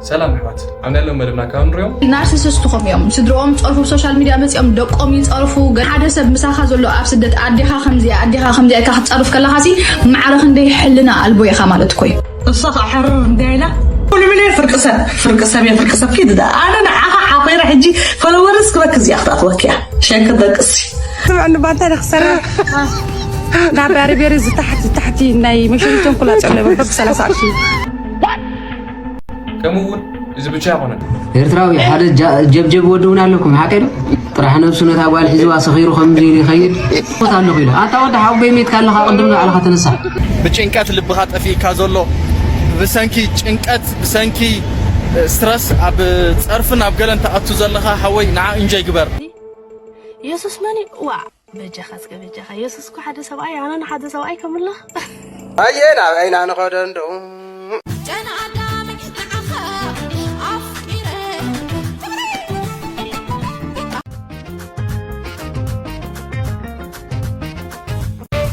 ሰላም ኣሕዋት፣ ኣብ ናይ ሎም መደብና ካብ ንሪኦም ናርሲሲስት ኾም እዮም። ስድርኦም ጸርፉ ብ ሶሻል ሚድያ መጺኦም ደቆም ይጸርፉ። ገ ሓደ ሰብ ምሳኻ ዘሎ ኣብ ስደት ኣዴኻ ከምዚያ ኣዴኻ ከምዚያ ኢልካ ክትጸርፍ ከለኻሲ ማዕረ ክንደይ ሕልና ኣልቦ ኢኻ ማለት እኮ እዩ። እሳ ከዓ ሕርር እንታይ ኢላ? ኩሉ ብለ ፍርቂ ሰብ ፍርቂ ሰብ እየ ፍርቂ ሰብ ኪድ ዳ ኣነ ንዓኻ ሓኾይረ ሕጂ ፎሎወርስ ክበክ እዚኣ ክትኣትወክ እያ ሸንክ ደቅሲ ስምዕኒ ባንታ ንክሰርሕ ናብ ባሪቤሪ ዝታሕቲ ታሕቲ ናይ መሸኒቶም ኩላ ጸሎ በበብ ሰላሳ ቅርሺ ከምኡ እውን እዚ ብቻ ኣይኮነን። ኤርትራዊ ሓደ ጀብጀብ ወዲ እውን ኣለኩም ሓቀ ዶ? ጥራሕ ነብሱ ነታ ጓል ሒዝዋ ሰኺሩ ከምዚ ኢሉ ይኸይድ ሞት ኣለኹ ኢሉ ኣታ ወዲ ሓወቦይ ሜትካ ኣለኻ ቅድም ንባዕልኻ ተነሳ። ብጭንቀት ልብኻ ጠፊእካ ዘሎ ብሰንኪ ጭንቀት ብሰንኪ ስትረስ ኣብ ጸርፍን ኣብ ገለን ተኣቱ ዘለኻ ሓወይ ንዓ እንጆይ ግበር። የሱስ መን እዩ? ዋእ በጃኻ እስከ በጃኻ የሱስ እኮ ሓደ ሰብኣይ ኣነ ንሓደ ሰብኣይ ከምልኽ ኣየ ናበይና ንኸዶ እንዶ ጨና ኣዳም ንዓኻ ኣፍቂረ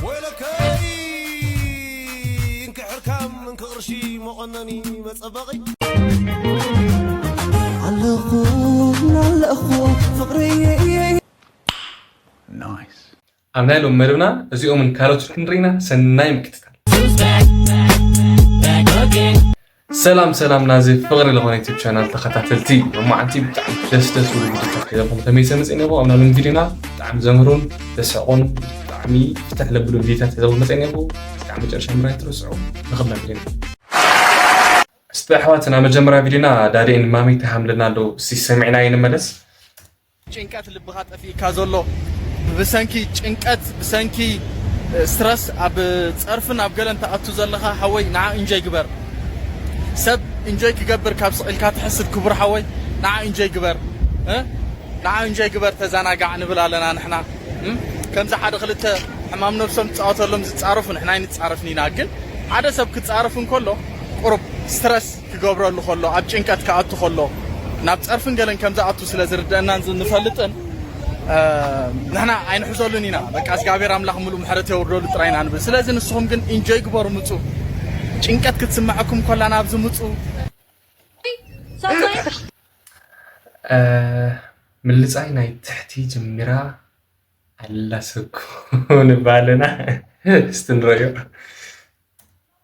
ወይለከይ እንክሕርካም እንክቕርሺ መቐነኒ መጸበቒ ኣለኹ ኣለኹ ፍቕሪ ኣብ ናይ ሎም መደብና እዚኦምን ካልኦትን ክንርኢና ሰናይ ምክትታል። ሰላም ሰላም ናዚ ፍቕሪ ዝኾነ ዩቱብ ቻናል ተኸታተልቲ ሎማዓንቲ ብጣዕሚ ደስ ደስ ዝብሉ ቪዲዮታት ሒዘልኩም ተመይሰ መፅእ ነቦ ኣብ ናሎም ቪዲዮና ብጣዕሚ ዘምህሩን ዘስሕቁን ብጣዕሚ ፍትሕ ለብሉ ቪዲዮታት ሒዘልኩም መፅእ ነቦ እስካብ መጨረሻ ምራይ ትርስዑ ንኽብና ቪዲዮና እስቲ ኣሕዋትና መጀመርያ ቪዲዮና ዳዴን ማመይ ተሃምልና ኣለዉ እስቲ ሰሚዕና ይንመለስ ጭንቀት ልብኻ ጠፊእካ ዘሎ ብሰንኪ ጭንቀት ብሰንኪ ስትረስ ኣብ ፀርፍን ኣብ ገለን ተኣቱ ዘለኻ ሓወይ ንዓ እንጆይ ግበር ሰብ እንጆይ ክገብር ካብ ስቕ ኢልካ ትሕስብ ክቡር ሓወይ ንዓ እንጆይ ግበር ንዓ እንጆይ ግበር ተዛናጋዕ ንብል ኣለና ንሕና ከምዚ ሓደ ክልተ ሕማም ነብሶም ዝፃወተሎም ዝፃረፉ ንሕና ኣይንፃረፍን ኢና ግን ሓደ ሰብ ክፃረፍ እንከሎ ቁሩብ ስትረስ ክገብረሉ ከሎ ኣብ ጭንቀት ክኣቱ ከሎ ናብ ፀርፍን ገለን ከም ዝኣቱ ስለ ዝርደአናን ንፈልጥን ንሕና ኣይንሕዘሉን ኢና በቃ እግዚኣብሔር ኣምላኽ ምሉእ ምሕረት የውርደሉ ጥራይ ኢና ንብል ስለዚ ንስኹም ግን ኢንጆይ ግበሩ ምፁ ጭንቀት ክትስምዐኩም ከላ ናብዚ ምፁ ምልፃይ ናይ ትሕቲ ጀሚራ ኣላ ሰኩ ንባልና እስቲ ንረዮ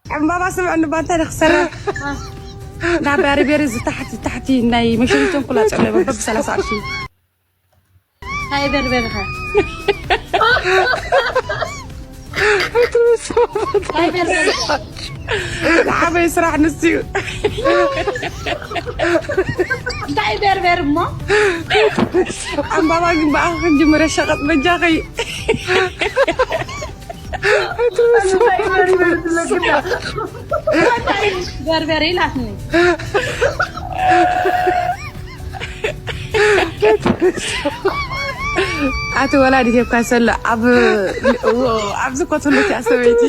ዕምባባ ስምዕኒ ባንታ ንክሰርሕ ናብ ባሪቤሪ ዝታሕቲ ታሕቲ ናይ መሸኒቶም ኩላ ጨሎ በብ ሰላሳ ቅርሺ እንታይ በርበርኻ ንዓበይ ስራሕ ንሱ እዩ እንታይ በርበር እሞ ዕምባባ ግን ብኣኻ ክንጅምር ሸቐጥ በጃኸይ በርበሬ ኢላትኒ ኣቲ ወላዲት የኳ ሰለ ኣብ ኣብዚ ኮትሉት እያ ሰበይቲ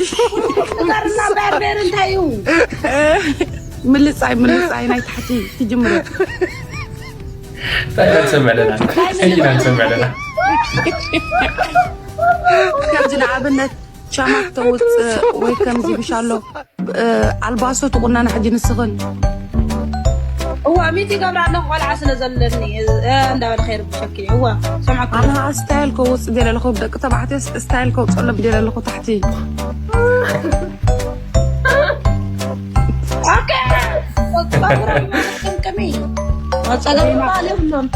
ዛርና በርበሬ እንታይ እዩ ምልፃይ ምልፃይ ናይ ታሕቲ ትጅምር እንታይ ኢና ንሰምዕ ኣለና እንታይ ኢና ንሰምዕ ኣለና ከምዚ ንኣብነት ሻማ ክተውፅእ ወይ ከምዚ ብሻሎ ኣልባሶ ትቁነና ሕጂ ንስኽን እዋ ሚቲ ይገብራ ኣለኹ ቆልዓ ስለ ዘለኒ እንዳበለ ከይርብሸኪ እዋ ሰምዓኩ ኣነ ከዓ ስታይል ከውፅ ደለለኹ ደቂ ተባዕትዮ ስታይል ከውፀሎም ደለለኹ ታሕቲ ቅምቅሚ ፀገም ይብሃል የብሎን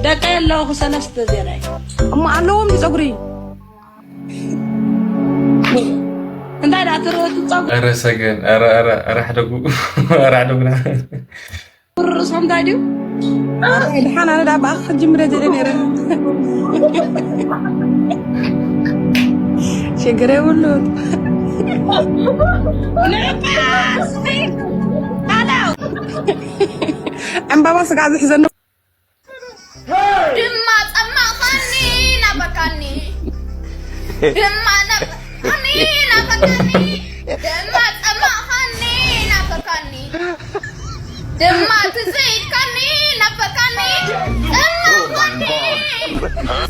ደቂ ኣለኹ ሰለስተ ዜና እዩ እሞ ኣለዎም ድዩ ፀጉሪ እንታይ ዳ ትርእቱ ፀጉሪ ኧረ ሰገን ኧረ ኧረ ኧረ ሕደጉ ኧረ ሕደጉና ርእሶም እንታይ ድዩ ድሓን ኣነ ዳ ብኣኽ ክጅምረ ጀደ ነይረ ሽግር የብሉን ዕምባባ ስጋ ዝሕዘኒ ድማ ጸማኻኒ ናፈካኒ ድማ ናፈካኒ ናፈካኒ ድማ ጸማኻኒ ናፈካኒ ድማ ትዘይድካኒ ናፈካኒ ጸማኻኒ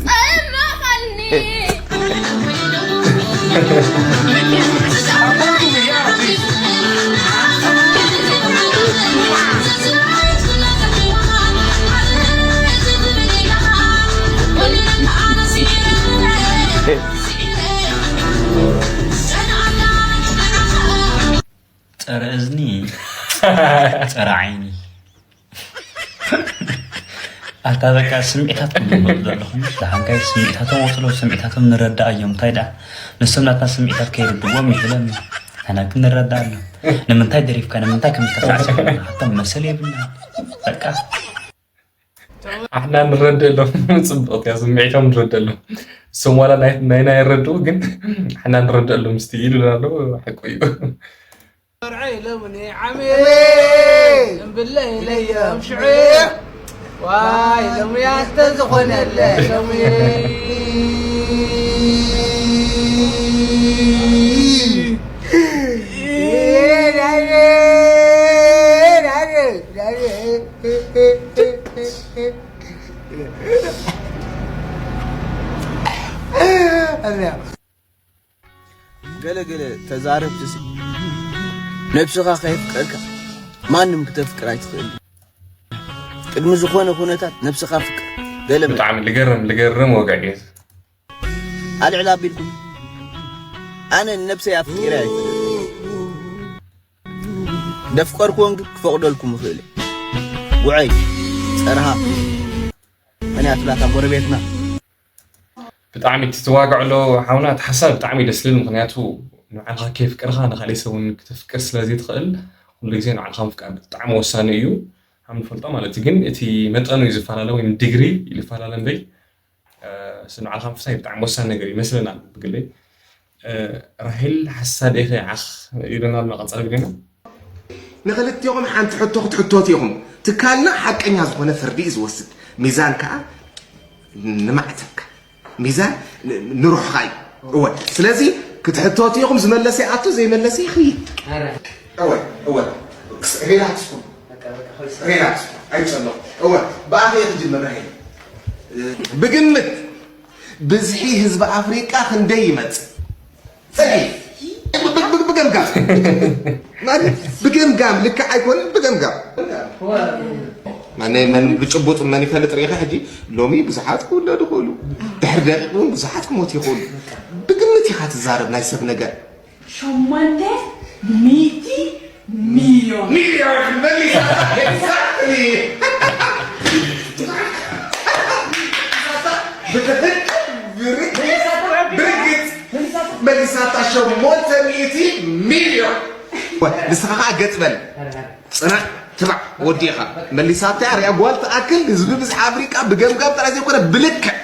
ጸማኻኒ ጸረ እዝኒ፣ ጸረ ዓይኒ። ኣታ በቃ ስምዒታት ክምልመዱ ዘለኹም። ደሓንካይ ስምዒታቶም ወፅሎ፣ ስምዒታቶም ንረዳእ እዮም። እንታይ ደኣ ንሶም ናትና ስምዒታት ከይርድዎም ይብለን። ንሕና ግን ንረዳእ ኣሎ። ንምንታይ ደሪፍካ፣ ንምንታይ ከም ዝተሳዕሰ ሓቶም መሰል የብልና። በቃ ኣሕና ንረደሎም። ጽብቕቲ እያ፣ ስምዒቶም ንረደሎም። እሶም ዋላ ናይ ናይና ይረድኡ፣ ግን ኣሕና ንረደሎም እስቲ ኢሉና ኣሎ። ሓቁ እዩ። መርዐይ ሎምኒ ዓመት እምብለይ ለዮም ሽዑ ዋይ ሎምያ እንተዝኾነለ ሎምየይ ገለ ገለ ተዛረብትሲ ነብስኻ ከየፍቀርካ ማንም ክተፍቅር ኣይትኽእል። ቅድሚ ዝኾነ ኩነታት ነብስኻ ፍቅር። ገለ መ- ብጣዕሚ ልገርም ልገርም ወግዒ እዩ። ኣልዕል ኣቢልኩም ኣነ ንነብሰይ ኣፍቂረ ኣይፈልጥን። ደፍቀርኩዎን ግን ክፈቕደልኩም እኽእል እየ። ውዐይ ጸርሃ መን እያ ትብላታ ጎረቤትና። ብጣዕሚ እቲ ትዋግዐሎ ሓውና እቲ ሓሳብ ብጣዕሚ ደስ ዝብል፣ ምኽንያቱ ንባዕልኻ ከየፍቀርኻ ንኻሊእ ሰብ እውን ክተፍቅር ስለዘይትኽእል ኩሉ ግዜ ንባዕልኻ ምፍቃር ብጣዕሚ ወሳኒ እዩ። ከም ንፈልጦ ማለት እዩ። ግን እቲ መጠኑ እዩ ዝፈላለ ወይም ዲግሪ ይፈላለ እምበይ ንባዕልኻ ምፍታይ ብጣዕሚ ወሳኒ ነገር እዩ ይመስለና ብግለይ። ራሄል ሓሳደ ኢኺ ዓኽ ኢለና ኣሎ ቀፃሊ ቪድዮና። ንኽልቲኹም ሓንቲ ሕቶ ክትሕተቱ ኢኹም። ትካልና ሓቀኛ ዝኾነ ፍርዲ እዩ ዝወስድ። ሚዛን ከኣ ንማዕተብካ። ሚዛን ንሩሕኻ እዩ። እወ ስለዚ ክትሕተቱ ኢኹም ዝመለሰ ይኣቱ ዘይመለሰ ይኽይድ። እወ እወ ሪላክስ ኩን ሪላክስ ኩን ኣይጨነቕ። እወ ብኣኺ እየ ክጅምር ራሄል። ብግምት ብዝሒ ህዝቢ ኣፍሪቃ ክንደይ ይመጽእ? ጸኒሕ። ብ- ብ- ብ- ብገምጋም። ማለት ብገምጋም ልክዕ ኣይኮነን ብገምጋም። ማነይ መን ብጭቡጥ መን ይፈልጥ ርኢኻ ሕጂ ሎሚ ብዙሓት ክውለዱ ይኽእሉ። ድሕሪ ደቂቕ እውን ብዙሓት ክሞቱ ይኽእሉ። ብግምት ኢኻ ትዛረብ ናይ ሰብ ነገር። ሸሞንተ ሚእቲ ሚልዮን። ሚልዮን መሊሳታ። ኤግዛክትሊ። ብትኽክል ብርግጽ ብርግጽ መሊሳታ ሸሞንተ ሚእቲ ሚልዮን። ንስኻ ኸዓ ገጽ በል። ጽናዕ ትባዕ ወዲኻ መሊሳታ እያ። ሪኣ ጓል ትኣክል ህዝቢ ብዝሒ ኣፍሪቃ ብገምጋም ጥራይ ዘይኮነ ብልክዕ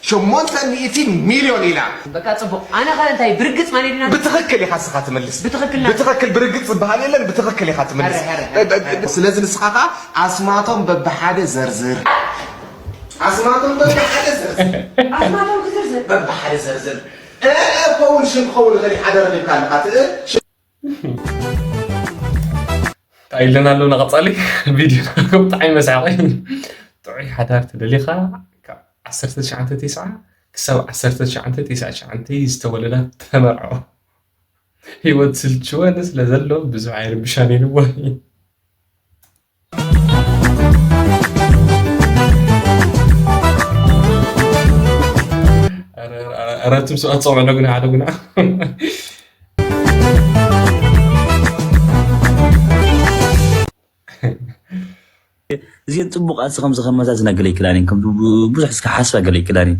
ሸሞንተ ሚእቲ ሚልዮን ኢላ። በቃ ጽቡቕ። ኣነ ኸ እንታይ ብርግጽ ማለት ኢና? ብትኽክል ኢኻ ንስኻ ትመልስ። ብትኽክል ና- ብትኽክል ብርግጽ ዝበሃል የለን፣ ብትኽክል ኢኻ ትመልስ። ኣረ፣ ኣረ፣ ኣረ። ስለዚ ንስኻ ኸኣ ኣስማቶም በብሓደ ዘርዝር። ኣስማቶም በብሓደ ዘርዝር። ኣስማቶም ክዝርዝር። በብሓደ ዘርዝር። እ፣ እ፣ ክኸውን ሽም ክኸውን ይኽእል እዩ፣ ሓደ ረኺብካ ኣለኻ። እቲ እ፣ ሽም እንታይ ኢለና ኣለና ቀጻሊ ቪድዮ ብጣዕሚ መሳቂ። ጥዑይ ሓዳር ተደሊኻ ካብ ዓሰርተ ትሽዓተ ተስዓ ክሳብ ዓሰርተ ትሽዓተ ተስዓ ዝተወለዳ ተመርዖ። ህይወት ስልችወኒ ስለ ዘሎ ብዙሕ ኣይርብሻን ኢልዋ። ኧረ ኣቱም ስብኣት ጾም ዕደጉና ዕደጉና። እዚን ጽቡቕ ኣስኸም ዝኸመዛዝና ገለ ይክላኒን ከም ብዙሕ እስከ ሓስባ ገለ ይክላኒን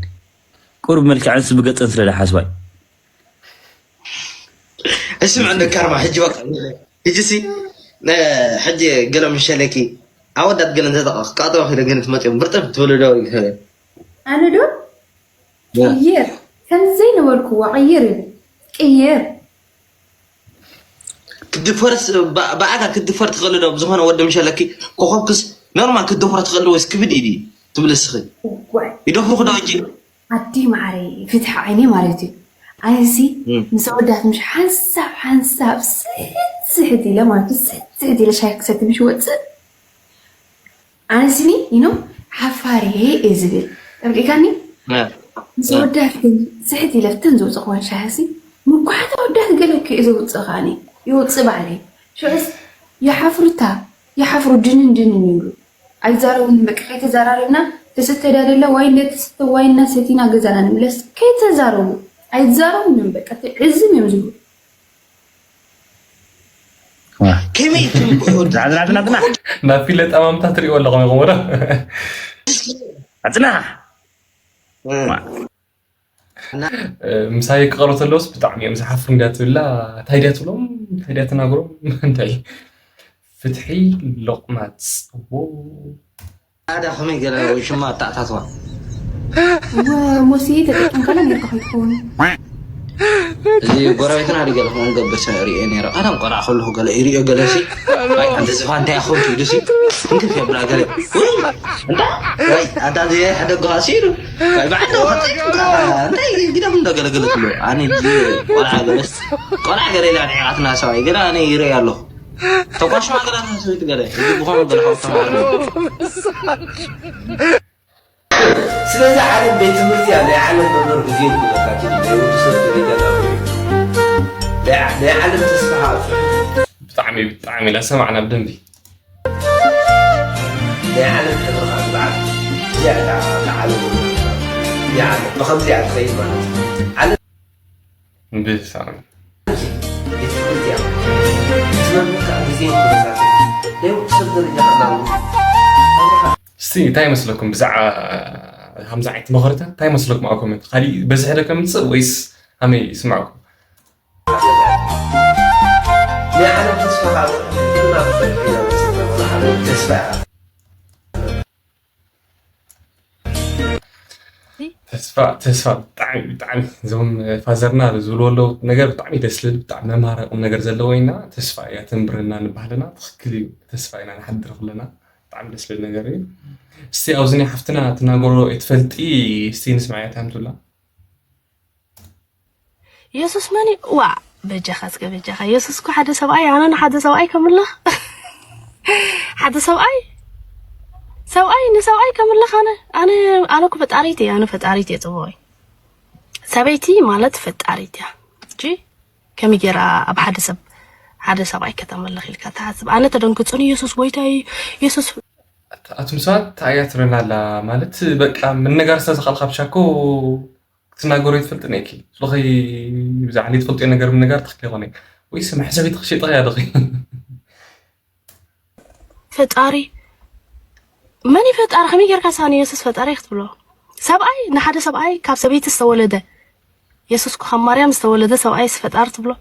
ቁሩብ መልክዐን ስብገጸን ስለ ሓስባይ እስምዕ እንደ ካርማ ሕጂ በቃ ሕጂ ሲ ሕጂ ገለ ምሸለኪ ኣወዳት ገለ እንተጠቐ ክቃጠዋ ኺደ ገለ ትመፅኦም ብርጥም ትብሉ ዶ ይኸለ ኣነ ዶ ቅይር ከምዘይ ነበርክዎ ቅይር እዩ ቅይር ክድፈርስ ብኣካ ክድፈር ትኽእል ዶ ብዝኾነ ወዲ ምሸለኪ ኮኸብክስ ኖርማል ክደፍሮ ትኽእል ወይስ ክብድ ኢዲ ትብል እስኺ ይደፍሩክ ዶ እንጂ ኣዲ ማዓረይ ፍትሒ ዓይነይ ማለት እዩ ኣነሲ ምስ ኣወዳት ምሽ ሓንሳብ ሓንሳብ ስሕት ስሕት ኢለ ማለት እዩ ስሕት ስሕት ኢለ ሻሂ ክሰቲ ምሽ ወፅእ ኣነስኒ you know ሓፋር እየ እየ ዝብል ተረዲእካኒ ምስ ኣወዳት ግን ስሕት ኢለ ፍትን ዝውፅእ ክኾን ሻሂ ሲ ምኳሓት ኣወዳት ገለ እኮ እየ ዘውፅእ ከዓኒ ይውፅእ ባዕለይ ሽዑስ ይሓፍሩ እታ ይሓፍሩ ድንን ድንን ይብሉ ኣይዛረቡን በቃ ከይተዛራረብና ተሰተዳ ደላ ዋይ እንደ ተሰተ ዋይ እና ሰቲና ገዛና ንምለስ ከይተዛረቡ ኣይዛረቡን እዮም በቃ ዕዝም እዮም ዝብሉ ከመይ ትምክዑ? ናጽና፣ ናጽና፣ ናጽና። ናብ ፊለ ጠማምታ ትሪእዎ ኣለኹም ኢኹም ወዶ። ናጽና። እ። እ፣ ምሳይ ክቐርቡ ተለውስ ብጣዕሚ እዮም ዝሓፍሩ። እንዲያ ትብላ፣ እንታይ ድያ ትብሎም? እንታይ ድያ ትናግሮም? እንታይ? ፍትሒ ሎቕማጽ። ዎ። ኣዳ ከመይ ገለ ወይ ሽማ ኣተኣታትዋ? እወ፣ ሞሲ ተጠቂምካላ ኔርካ ከይትኸውን። እዚ ጎረቤትና ድገለ ከምኡ ገበሰ ርእየ ነይረ። ቀደም ቆልዓ ከለኹ ገለ ይርእዮ ገለ ሲ፣ ኣይ፣ ኣንተ ዝፋ እንታይ ኣኾንክ ኢሉ ሲ፣ እንክፍ የብላ ገለ። ውይ፣ እንዳ፣ ወይ፣ ኣዳ እዚ ሓደ ጓሲ ኢሉ። ወይ፣ በዓል ዶ፣ እንታይ ግደም እንዳገለገለት ኣሎ። ኣነ እዚ ቆልዓ ገለስ፣ ቆልዓ ገለ ኢላ ንዒቓትና ሰብኣይ፣ ገለ ኣነ ይርእያ ኣለኹ። ተኳሽ ማገዳ ሰበይቲ ገለ፣ እዚ ብኾኑ ገለ ካብ ተማሃሩ። ስለዚ ዓለም ቤት ትምህርቲ እያ፣ ናይ ዓለም መምህር ግዜ ይብለካ፣ እቲ ናይ ወዲ ሰብ ደረጃ ናብኡ እዩ። ናይ ዓ-፣ ናይ ዓለም ተስፋ ከዓ እሱ እዩ። ብጣዕሚ፣ ብጣዕሚ እናሰማዕና ብደንቢ። ናይ ዓለም ሕብሪ ከዓ ትበዓል። እዚኣ እታ፣ እታ ዓለም፣ እዚኣ ዓለም፣ ብኸምዚ እያ ትኸይድ ማለት እዩ። ዓለም ብሳዕና። ቤት ትምህርቲ እያ። እቲ መምህር ከዓ ግዜ ይብለካ፣ ናይ ወዲ ሰብ ደረጃ ከናብኡ። እስቲ እንታይ ይመስለኩም ብዛዕባ ከምዚ ዓይነት ምኽርታት? እንታይ ይመስለኩም ኣብ ኮሜንት? ካሊእ በዝሒ ዶ ከምጽእ ወይስ ከመይ ይስማዕኩም? ናይ ዓለም ተስፋ ካብ ኩልና ብዙሕ ኢና ወሲድና፣ ወላ ሓደ ተስፋ ኢኻ። ተስፋ፣ ተስፋ ብጣዕሚ፣ ብጣዕሚ እዞም ፋዘርና ዝብልዎ ኣለዉ ነገር ብጣዕሚ ደስ ዝብል፣ ብጣዕሚ መምሃራይ ቁም ነገር ዘለዎ ኢና። ተስፋ እያ ተንብረና ንባህልና። ትኽክል እዩ። ተስፋ ኢና ንሓድር ኩለና። ብጣዕሚ ደስ ዝብል ነገር እዩ። እስቲ ኣብዚ ናይ ሓፍትና ትናገሮ እትፈልጢ እስቲ ንስምዓያ እንታይ ትብላ? የሱስ መን እዩ? ዋእ፣ በጃኻ እስከ በጃኻ። የሱስ እኮ ሓደ ሰብኣይ፣ ኣነ ንሓደ ሰብኣይ ከምልኽ። ሓደ ሰብኣይ፣ ሰብኣይ ንሰብኣይ ከምልኽ ኣነ፣ ኣነ፣ ኣነ እኮ ፈጣሪት እየ፣ ኣነ ፈጣሪት እየ ጽቡቐይ። ሰበይቲ ማለት ፈጣሪት እያ። እጂ ከመይ ጌራ ኣብ ሓደ ሰብ፣ ሓደ ሰብኣይ ከተምልኽ ኢልካ ትሓስብ? ኣነ ተደንግጹኒ፣ የሱስ ጎይታይ፣ የሱስ ኣት-፣ ኣቱም ሰባት እንታይ እያ ትብለና ኣላ? ማለት በቃ ምንጋር ዝተዘኻልካ ብሻኮ ክትናገሩ ይትፈልጥን እኪ። ስለኺ ብዛዕባ ዘይትፈልጥዮ ነገር ምንጋር ትኽክል ይኾነ። ወይስ መሕሰቢት ክሸይጥኽያ ዶኺ? ፈጣሪ፣ መን እዩ ፈጣሪ? ከመይ ጌርካ ንስኻ ንየሱስ ፈጣሪ ክትብሎ? ሰብኣይ፣ ንሓደ ሰብኣይ ካብ ሰበይቲ ዝተወለደ፣ የሱስ እኮ ካብ ማርያም ዝተወለደ ሰብኣይስ ፈጣሪ ትብሎ?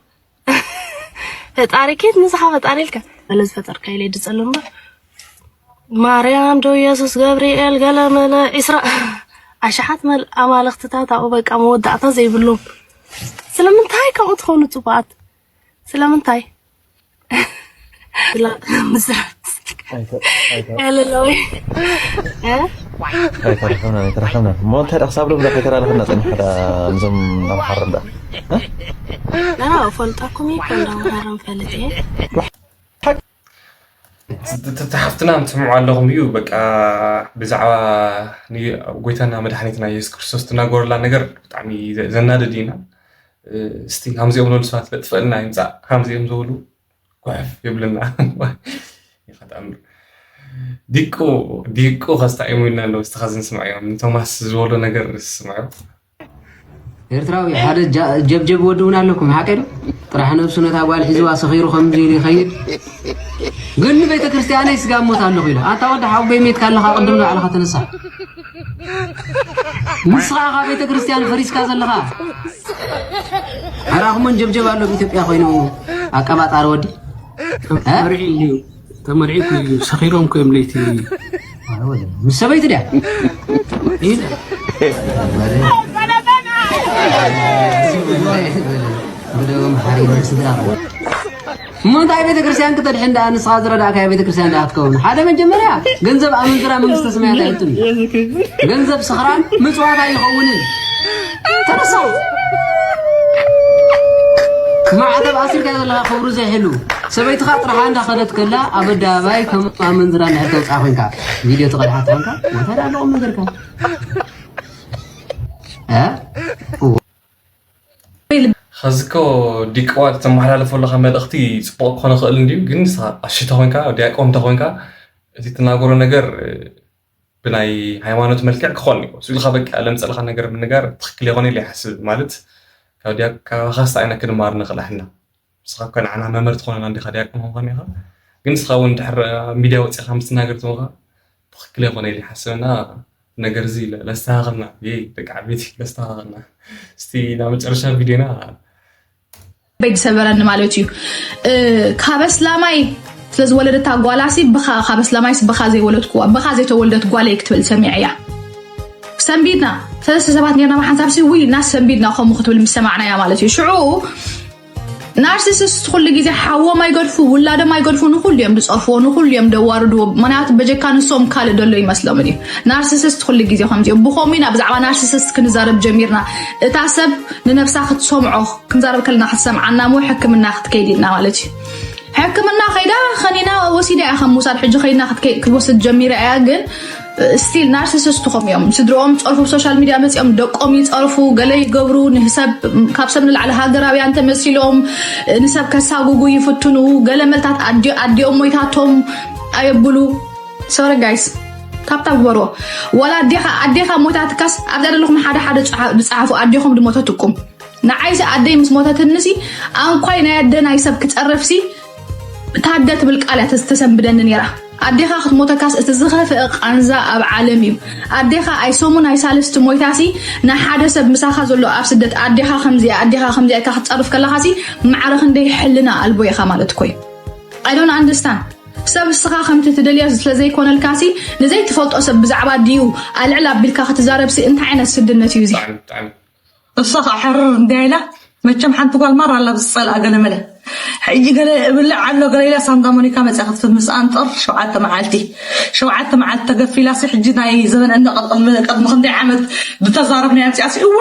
ፈጣሪ ኬት ንስኻ ፈጣሪ ኢልካ? በለ ዝፈጠርካ ኢለ ድጸሉ እምበር። ማርያም ዶ የሱስ ገብርኤል ገለ መለ ዒስራ ኣሽሓት መል-፣ ኣማልኽትታት ኣብኡ በቃ መወዳእታ ዘይብሎም። ስለምንታይ ከምኡ ትኾኑ ጽቡቓት? ስለምንታይ? ስለ-፣ ምስ-፣ ኣይተ-፣ ኣይተ-፣ ያለለዊ። እ? ኣይተረኸብናን፣ ኣይተረኸብናን። እሞ እንታይ ደኣ ክሳብ ሎሚ ከይተላለኽና ጸኒሕካ ደኣ ምስዞም ኣምሓራ ደኣ? እ? ና፣ እፈልጠኩም እኮ እንዳ ኣምሓራ እፈልጥ እየ። እቲ፣ እቲ፣ እቲ ሓፍትና ትስምዑ ኣለኹም እዩ፣ በቃ ብዛዕባ ን-፣ ጎይታና መድሓኒትና የሱስ ክርስቶስ ትናገረላ ነገር ብጣዕሚ ዘ-፣ ዘናድድ እዩ። እ፣ እስቲ ከምዚኦም ዝበሉ ሰባት ለጥፈልና ይምጻእ። ከምዚኦም ዝበሉ ጓሕፍ የብልና። ይኸተኣምር። ዲቁ፣ ዲቁ ከስታዒሙ ኢልና ኣለዉ። እስቲ ኸዚ ንስማዕ እዮም። ንቶማስ ዝበሎ ነገር ንስማዕ እዮም። ኤርትራዊ ሓደ ጃ-፣ ጀብጀብ ወዲ እውን ኣለኩም፣ ሓቀይ ዶ? ጥራሕ ነብሱ ነታ ጓል ሒዝዋ ሰኺሩ ከምዚ ኢሉ ይኸይድ። ግን ንቤተ ክርስቲያነይ ስጋብ ሞት ኣለኹ ኢሉ። ኣታ ወዲ ሓውበይ ሜትካ ኣለኻ፣ ቅድም ንባዕልኻ ተነሳ። ንስኻ ኢኻ ቤተ ክርስቲያን ፈሪስካ ዘለኻ። ኣራኹሞን ጀብጀብ ኣሎ ኣብ ኢትዮጵያ ኮይኑ ኣቀባጣሪ ወዲ። እ? ተመርዒ እዩ። ተመርዒ እኮ እዩ። ሰኺሮም እኮ እዮም ለይቲ። ምስ ሰበይቲ ድያ? ኢለ። ብደም ሓሪኖም ስድራ። እሞ እንታይ ቤተ ክርስቲያን ክተድሕን ደኣ ንስኻ ዝረዳእካዮ ቤተ ክርስቲያን ደኣ ክትከውን? ሓደ መጀመርያ ገንዘብ ኣመንዝራ መንግስተ ሰማያት ኣይእቱን እዩ። ገንዘብ ስኽራን ምጽዋት ኣይኸውንን። ተነሳው። ማዕተብ ኣሲርካ ዘለኻ ክብሩ ዘይሕሉ ሰበይትኻ ጥራሓ እንዳኸደት ከላ ኣብ ኣደባባይ ከም ኣመንዝራ እንድሕር ተውፅኣ ኮይንካ ቪድዮ ትቐድሓ ተኾንካ እንታይ ደኣ ኣለዎም ነገርካ? እ? ኸዚ እኮ ዲቅዋ ተመሓላልፎ ኣለኻ መልእኽቲ ጽቡቕ ክኾን ይኽእል እንድዩ፣ ግን ንስኻ ቀሺ ተኾንካ፣ ዲያቆን ተኾንካ፣ እቲ ትናገሮ ነገር፣ እ፣ ብናይ ሃይማኖት መልክዕ ክኾን እዩ። ስኢልካ በቃ ለምጸልካ ነገር ምንጋር ትኽክል ይኾን ኢለ ይሓስብ። ማለት፣ ካብ ዲያ-፣ ካባኻስ እንታይ ኢና ክንመሃር ንኽእል ኣሕና? ንስኻ እኳ ንዓና መምህር ትኾነና እንዲኻ፣ ዲያቆን ኾንካ ኢኻ። ግን ንስኻ እውን ድሕር ኣብ ሚድያ ወፂኻ ምስ ትናገር ትመኻ ትኽክል ኣይኮነ ኢለ ይሓስብና። ነገር እዚ ለ- ለስተኻኸልና። ይይ ደቂ ዓበይቲ ለስተኻኸልና። እስቲ ናብ መጨረሻ ቪድዮና ቤት ሰበረኒ ማለት እዩ። ካብ ኣስላማይ ስለዝወለደታ ጓላሲ ካብ ኣስላማይስ ብኻ ዘይወለድኩዋ፣ ብኻ ዘይተወልደት ጓለይ ክትብል ሰሚዐ እያ። ሰንቢድና ሰለስተ ሰባት ኔርና ብሓንሳብ ሲ ውይ ናስ ሰንቢድና ከምኡ ክትብል ምስ ሰማዕናያ ማለት እዩ። ሽዑ ናርሲሲስት ኩሉ ግዜ ሓዎም ኣይገድፉ፣ ውላዶም ኣይገድፉ፣ ንኩሉ እዮም ዝፀርፍዎ፣ ንኩሉ እዮም ደዋርድዎ። ምክንያቱ በጀካ ንሶም ካልእ ደሎ ይመስሎም እዩ። ናርሲሲስት ኩሉ ግዜ ከምዚ እዩ። ብኸምኡ ኢና ብዛዕባ ናርሲሲስት ክንዛረብ ጀሚርና። እታ ሰብ ንነብሳ ክትሰምዖ ክንዛረብ ከለና ክትሰምዓና ሞ ሕክምና ክትከይድ ኢልና ማለት እዩ። ሕክምና ከይዳ ከኒና ወሲዳ እያ ከም ምውሳድ ሕጂ ከይድና ክትከይ- ክትወስድ ጀሚራ እያ ግን ስቲል ናርሲሲስት ኾም እዮም። ስድሮኦም ጸርፉ ብ ሶሻል ሚድያ መጺኦም ደቆም ይጸርፉ፣ ገለ ይገብሩ፣ ንሰብ ካብ ሰብ ንላዕሊ ሃገራውያን ተመሲሎም ንሰብ ከሳጉጉ ይፍትኑ። ገለ መልታት ኣዲ- ኣዲኦም ሞይታቶም ኣየብሉ። ሶሪ ጋይስ ታብታብ ግበርዎ። ዋላ ኣዴኻ ኣዴኻ ሞይታትካስ ኣብዛ ዘለኹም ሓደ ሓደ ዝጸሓ- ዝጸሓፉ ኣዴኹም ድሞተትኩም ንዓይሲ ኣደይ ምስ ሞተትንሲ ኣንኳይ ናይ ኣደ ናይ ሰብ ክጸርፍሲ ታደ ትብል ቃል እያ ተስ- ተሰንብደኒ ነይራ። ኣዴኻ ክትሞተካስ እቲ ዝኸፍአ ቃንዛ ኣብ ዓለም እዩ። ኣዴኻ ኣይ ሰሙን ኣይ ሳልስቲ ሞይታሲ ንሓደ ሰብ ምሳኻ ዘሎ ኣብ ስደት ኣዴኻ ከምዚኣ ኣዴኻ ከምዚኣ ኢልካ ክትጸርፍ ከለኻሲ ማዕረ ክንደይ ሕልና ኣልቦ ኢኻ ማለት እኮ እዩ። I don't understand ሰብ እስኻ ከምቲ ትደልዮ ስለዘይኮነልካሲ ንዘይትፈልጦ ሰብ ብዛዕባ ድዩ ኣልዕል ኣቢልካ ክትዛረብሲ እንታይ ዓይነት ስድነት እዩ እዚ? ብጣዕሚ ብጣዕሚ እሳ ከዓ ሕርር እንዲያ ኢላ መቸም ሓንቲ ጓል ማር ኣላ ብዝፀልኣ ገለመለ ሕጂ ገለ እብልዕ ኣሎ ገለ ኢላ ሳንታ ሞኒካ መፅያ ክትፍት ምስ ኣንጠር ሸውዓተ መዓልቲ ሸውዓተ መዓልቲ ተገፊላ ሲ ሕጂ ናይ ዘበን ዕንደ ቅድሚ ቅድሚ ክንደይ ዓመት ዝተዛረብናዮ ኣምፅኣ ሲ እወ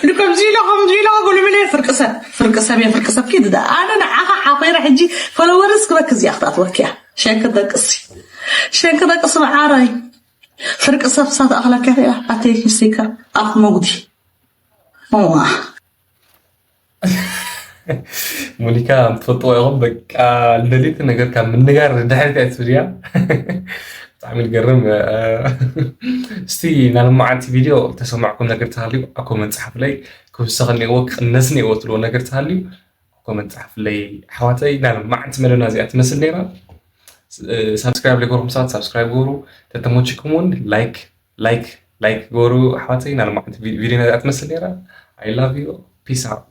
ንከምዚ ኢላ ከምዚ ኢላ ጎለመለ ፍርቂ ሰብ ፍርቂ ሰብ እየ ፍርቂ ሰብ ኪድ ዳ ኣነ ንዓኻ ሓኾይረ ሕጂ ፎሎወርስ ክበክ እዚኣ ክትኣትወክ እያ ሸንክ ደቅሲ ሸንክ ደቅሲ መዓረይ ፍርቂ ሰብ ሳት ኣኽለካ ኢላ ኣተይ ኪስቲካ ኣፍ መጉዲ እዋ ሞኒካ ትፈልጥዎ ኢኹም በቃ ልደሊት ነገር ካብ ምንጋር ድሕሪት እያ ትብል እያ ብጣዕሚ ዝገርም እስቲ ናሎማዓንቲ ቪድዮ ተሰማዕኩም ነገር ተሃልዩ ኣብ ኮመንት ጸሓፉለይ ክውሰኽ እኒአዎ ክቕነስ እኒአዎ ትብልዎ ነገር ተሃልዩ ኮመንት ጸሓፉለይ ኣሕዋተይ ናሎማዓንቲ መደብና እዚኣ ትመስል ነይራ ሳብስክራይብ ዘይገበርኩም ሰባት ሳብስክራይብ ግበሩ ተተመችኩም እውን ላይክ ላይክ ላይክ ግበሩ ኣሕዋተይ ናሎማዓንቲ ቪድዮና እዚኣ ትመስል ነይራ I love you peace out